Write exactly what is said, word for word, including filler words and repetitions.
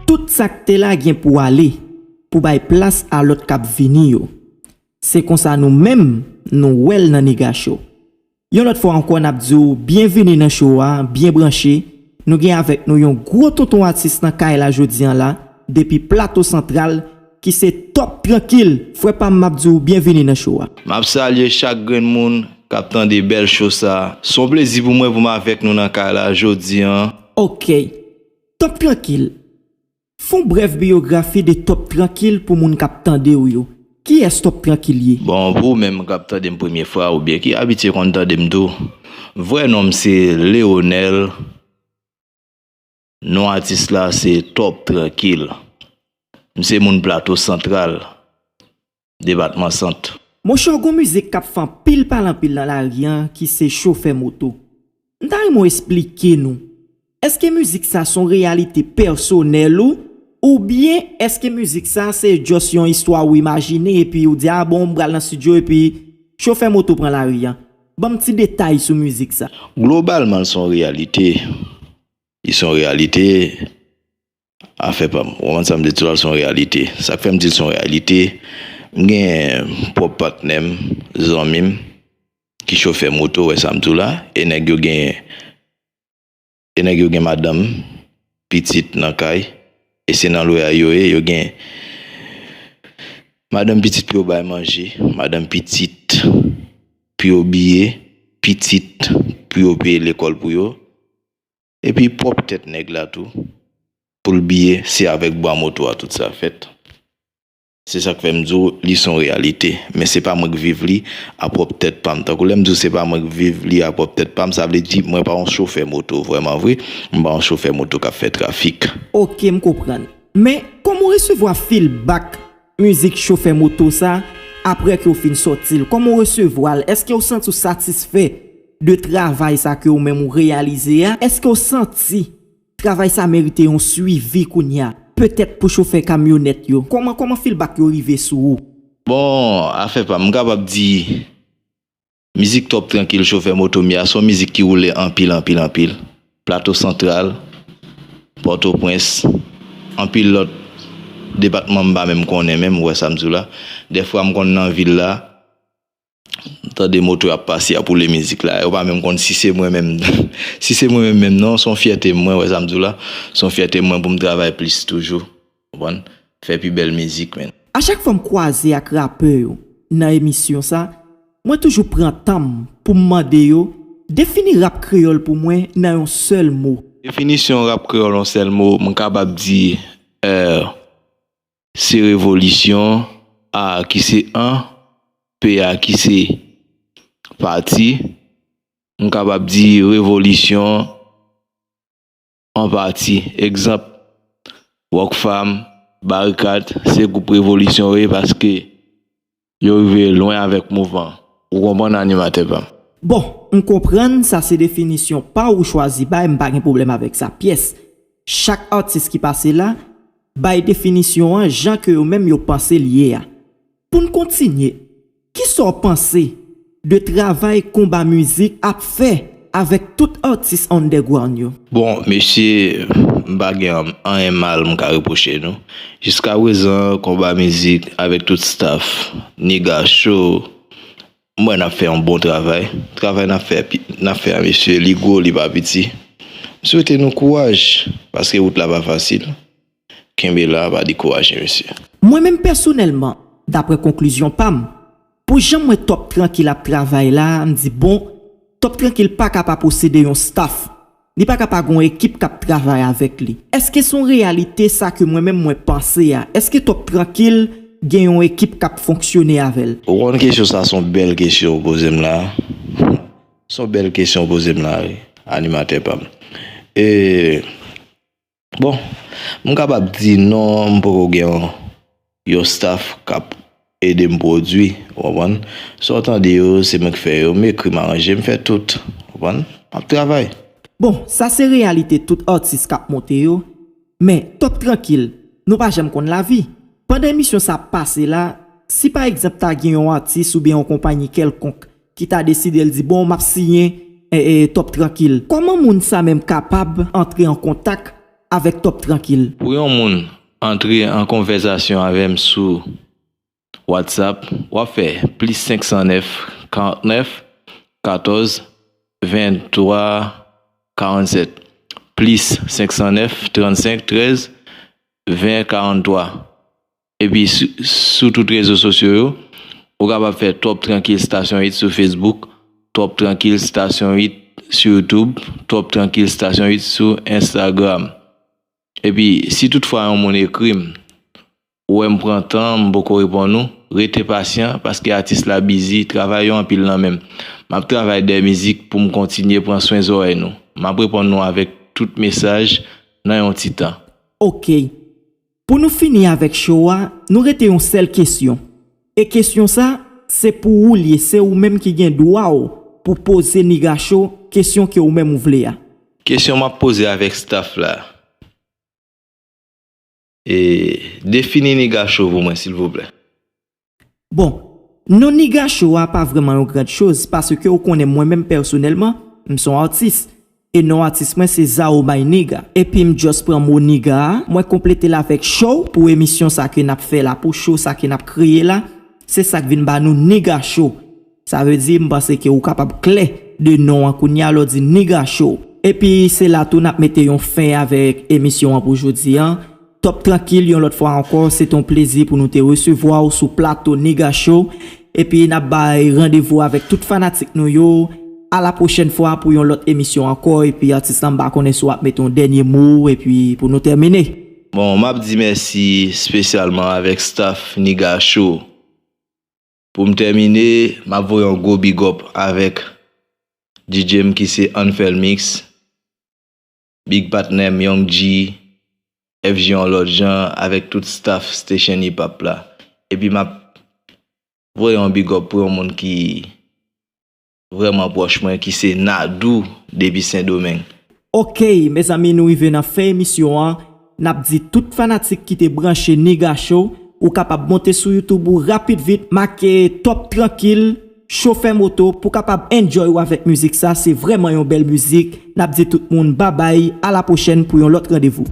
Tout sa k te la gen pou ale, pou bay plas a lòt k ap vini yo. Se konsa nou menm, nou wè l nan Nega Show. Yon lòt fwa ankò, n ap di w byenvini nan show a, byen branche. Nou gen avèk nou yon gwo tonton atis nan kay la jodi a la, depi Plato Santral, ki se Top Trankil. Frè pa m, m ap di w byenvini nan show a. M ap salye chak grenn moun k ap tande bèl show sa. Se yon plezi pou mwen pou m avèk nou nan kay la jodi a. Ok. Top Trankil, fè yon brèf biyografi de Top Trankil pou moun k ap tande w yo. Kiyès Top Trankil ye? Bon, pou ou menm k ap tande m premye fwa oubyen ki abitye konn tande m tou, vrè non m se Leonel. Non atis la se Top Trankil. M se moun Plato Santral, depatman Sant. Monchè, w gon mizik k ap fè anpil pale anpil nan lari a, ki se Chofè Moto. M ta renmen w esplike nou. Èske mizik sa se yon reyalite pèsonèl ou? Oubyen èske mizik sa se just yon istwa ou imajine epi ou di, "A bon, m pral nan estidyo epi Chofè Moto pran lari a"? Ban m ti detay sou mizik sa. Globalman, l se yon reyalite. Li se yon reyalite. Afè pa m. Ou konprann sa m di tou la, l se yon reyalite. Sa k fè m di l se yon reyalite, m gen pwòp patnè m, zanmi m, ki chofè moto, wè sa m di w la, e nèg yo gen, e nèg yo gen madanm, pitit nan kay, e se nan lwè a yo ye, yo gen madanm, pitit pou yo bay manje, madanm, pitit pou yo biye, pitit pou yo peye lekòl pou yo. Epi pwòp tèt nèg la tou, pou l biye, se avèk bwa moto a tout sa fèt. Se sa k fè m di w, li se yon reyalite. Men se pa mwen k viv li a pwòp tèt pa m. Tankou lè m di w se pa mwen k viv li a pwòp tèt pa m, sa vle di mwen pa yon chofè moto, vrèman vre. M pa yon chofè moto k ap fè trafik. Ok, m konprann. Men, kòman w resevwa feedback mizik Chofè Moto sa, apre ke w fin sòti l? Kòman w resevwa l? Èske w santi w satisfè de travay sa ke w menm ou reyalize a? Èske w santi travay sa merite yon swivi kounye a? Petèt pou chofè kamyonèt yo. Kòman, kòman feedback yo rive sou ou? Bon, afè pa m, m kapab di, mizik Top Trankil, Chofè Moto m ye a, se yon mizik ki woule anpil, anpil, anpil. Plato Santral, Pòtoprens, anpil lòt depatman m pa menm konnen menm, ou wè sa m di w la. Dèfwa m konn nan vil la, m tande moto y ap pase, y ap woule mizik la. Yo pa menm konn si se mwen menm, si se mwen menm, menm non, se yon fyète m, mwen, wè sa m di w la. Se yon fyète m, mwen, pou m travay plis toujou. Konprann? Fè pi bèl mizik, menn. A chak fwa m kwaze ak rapè yo nan emisyon sa, mwen toujou pran tan m pou m mande yo defini rap kreyòl pou mwen nan yon sèl mo. Definisyon rap kreyòl yon sèl mo, m kapab di, euh, se revolisyon, A a ki se an, P a ki se pati, m kapab di revolisyon an pati. Egzanp, Rockfam, Barikad, se gwoup revolisyon yo ye paske yo rive lwen avèk mouvman. Ou konprann, animatè pa m? Bon, m konprann sa se definisyon pa w ou chwazi bay, m pa gen pwoblèm avèk sa pyès. Chak atis ki pase la, bay definisyon an jan ke yo menm yo panse l ye a. Pou n kontinye, kisa w panse de travay Konba Mizik ap fè avèk tout atis underground yo? Bon, mesye, m pa gen anyen mal m ka repwoche nou. Jiskaprezan, Konba Mizik avèk tout staff, Nega Show, m wè n ap fè yon bon travay. Travay n ap fè, n ap fè a, mesye, li gwo, li pa piti. M swete nou kouraj, paske wout la pa fasil. Kenbe la, pa dekouraje, mesye. Mwen menm pèsonèlman, daprè konklizyon pa m, pou jan m wè Top Trankil ap travay la, m di, bon, Top Trankil pa ka pa posede yon staff. Li pa ka pa gen yon ekip k ap travay avèk li. Èske se yon reyalite sa ke mwen menm mwen panse a? Èske Top Trankil gen yon ekip k ap fonksyone avè l? Ou konn kesyon sa, se yon bèl kesyon ou poze m la. Se yon bèl kesyon ou poze m la, wi, animatè pa m. E Bon, m kapab di non, m poko gen yon, yon staff k ap ede m pwodui, ou konprann? Sa w tande yo, se mwen k fè yo, m ekri, m aranje, m fè tout, ou konprann? M ap travay. Bon, sa se reyalite tout atis k ap monte yo, men Top Trankil, Nou pa janm konn lavi. Pandan emisyon sa ap pase la, si pa egzanp ta gen yon atis oubyen yon konpayi kèlkonk ki ta deside l di, bon, m ap siyen e, e, Top Trankil, kòman moun sa menm kapab antre an kontak avèk Top Trankil? Pou yon moun antre an konvèsasyon avè m sou WhatsApp, w ap fè plis senk san nèf, karant nèf, katòz, venntwa, karannsèt, plis senk san nèf, trannsenk, trèz, ven, karanntwa. Epi sou, sou tout rezo sosyo yo, ou kapab fè Top Trankil Stasyon uit sou Facebook, Top Trankil Stasyon uit sou YouTube, Top Trankil Stasyon uit sou Instagram. Epi, si toutfwa yon moun ekri m, ou wè m pran tan, m poko reponn ou, rete pasyan, paske atis la bizi, travay yo anpil nan men m. M ap travay dèyè mizik pou m kontinye pran swen zòrèy nou. M ap reponn nou avèk tout mesaj nan yon ti tan. Oke. Pou nou fini avèk show a, nou rete yon sèl kesyon. E kesyon sa, se pou ou l ye, se ou menm ki gen dwa w pou poze Niga Show kesyon ke ou menm ou vle a. Kesyon m ap poze avèk staff la. E defini Niga Show pou mwen, silvouplè. Bon, non Niga Show a pa vrèman yon grand choz, paske ou konnen mwen menm pèsonèlman, m se yon atis. E non atis mwen se Zao My Nigga. Epi m just pran mo nigga a, mwen konplete l avèk show pou emisyon sa ke n ap fè la, pou show sa ke n ap kreye la. Se sa k vin ba nou Niga Show. Sa vle di, m panse ke ou kapab klè de non an kounye a lè w di Niga Show. Epi se la tou n ap mete yon fen avèk emisyon an pou jodi an. Top Trankil, yon lòt fwa ankò, se te yon plezi pou nou te resevwa w sou plato Niga Show. Epi n ap bay randevou avèk tout fanatik nou yo. A la pwochèn fwa pou yon lòt emisyon ankò. Epi atis la, m pa konnen si w ap mete yon dènye mo, epi pou nou tèmine. Bon, m ap di mèsi espesyalman avèk staff Niga Show. Pou m tèmine, m ap voye yon gwo big up avèk D J m ki se Anfel Mix, big patnè m Young G, F G yon lòt jan, avèk tout staff Station Hip Hop la. Epi m ap voye yon big up pou yon moun ki vrèman pwòch mwen, ki se Nadou depi Sendomeng. Oke, mezanmi, nou rive nan fen emisyon an. N ap di tout fanatik ki te branche Niga Show, ou kapab monte sou YouTube ou rapid vit, make Top Trankil, Chofè Moto, pou kapab enjoy ou avèk mizik sa. Se vrèman yon bèl mizik. N ap di tout moun babay, a la pwochèn pou yon lòt randevou.